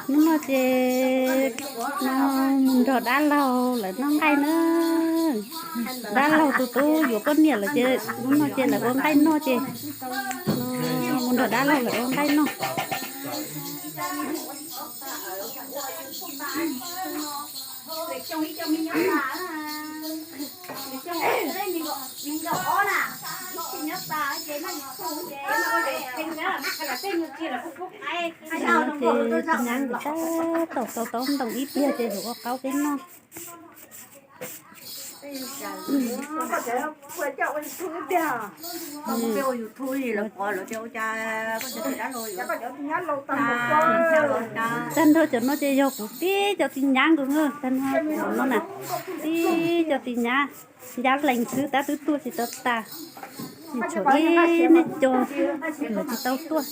Hnub no ces no mus nrog dab laug lawv noj nqaij na. Dab laug tus tub yuav poj niam lawm ces hnub no ces lawv ua nqaij noj ces mus nrog dab laug lawv ua nqaij noj. Ces tus nyab nkawd tab tom tau taub ntoo ib pliag ces lawv ua qaub peb noj. Tag nrho cov no ces yog kuv tib co tij nyab nkawd na, tag nrho cov no na, tib co tij nyab, nyab lees xwb tab twb tuaj tsis tau tas. Tshuav ib nej co lawv tsis tau tuaj.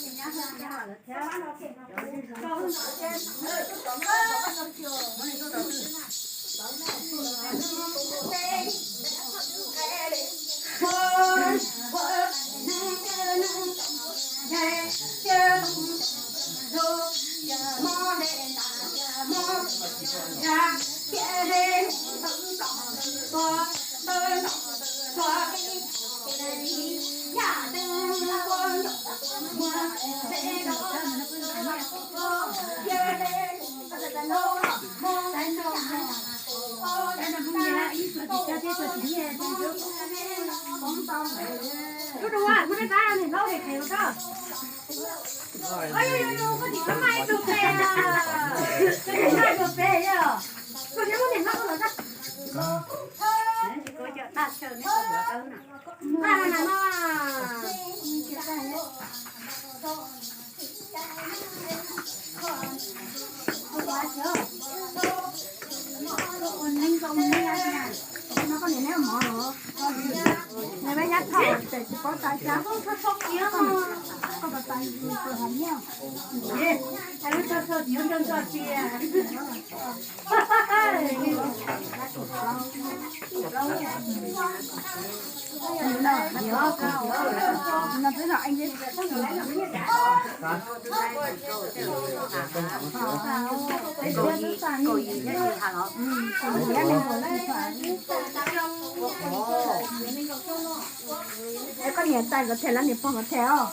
Koj niam tais nkawd them los niam pog nkawd them os?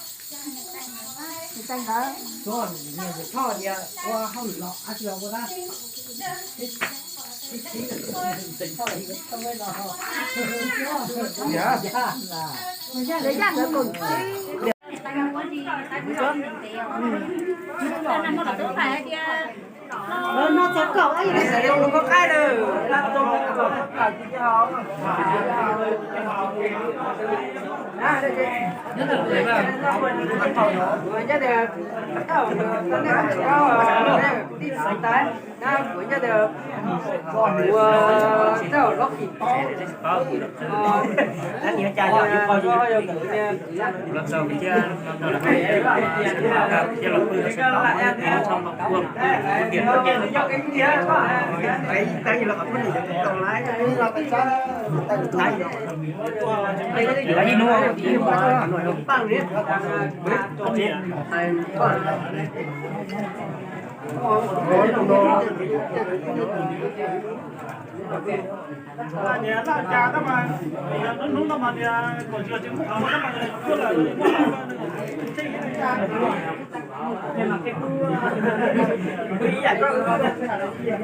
Niam tais nkawd. Lawv yaj nkawd kaum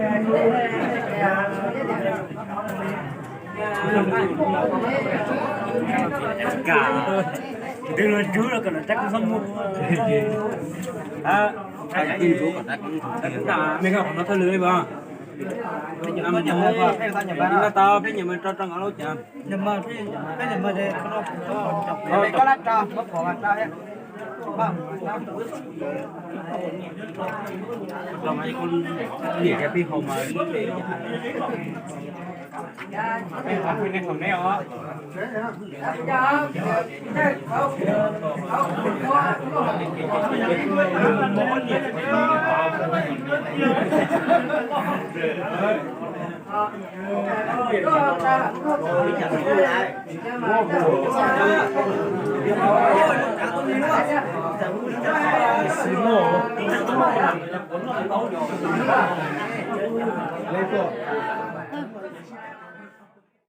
tsib. Twb los rub los kom lawv tab kuv txhob muag. Me koj qhov no thawj lwm li mas. Tau peb nyuam maj tso rau nkawd lub cas. Niam peb hau mas. Xi mos.